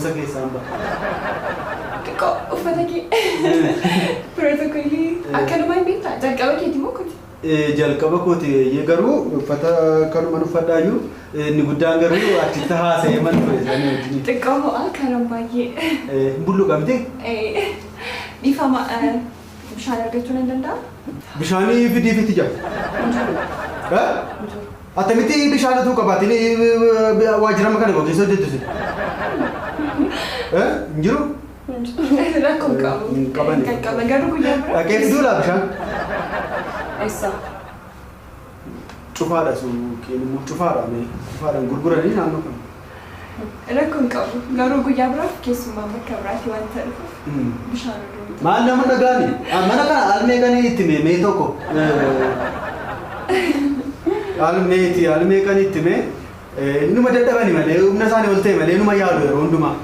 Gosa keessaan ba'a. Xiqqoo uffata kee pirootokoolii akkanumaan hin beektaa? Jalqaba keeti moo kuti? Jalqaba kooti garuu uffata kanuman uffadhaayyuu inni guddaan garuu achitti haasa'ee man ture isaanii wajjin. Xiqqoo ho'aa kanan baay'ee. Hin bulluqa miti? Dhiifama, bishaan argachuu nan danda'a? Bishaanii fidiifiti jira. Hin jiru. Hin jiru. Attamitti bishaan utuu qabaatin waajjira kana koo keessa hojjettu isin? Hin jiru? Hin jiru. Rakkoo hin qabu. Hin qaban. Qaqqaba garuu guyyaa biraa. Dhaqee fiduu laa bishaan? Eessa? Cufaadha suuqiin immoo cufaadha mee cufaadhaan gurguranii naannoo kana. Rakkoo hin qabu. Garuu guyyaa biraaf keessummaan bakka biraatti wanta dhufuuf bishaan oduu hin Maal nama dhagaani? Mana kana almee kanii itti mee mee tokko. Almeeti almee kan itti mee numa dadhabani malee humna isaanii ol ta'e malee numa yaalu yeroo hundumaa.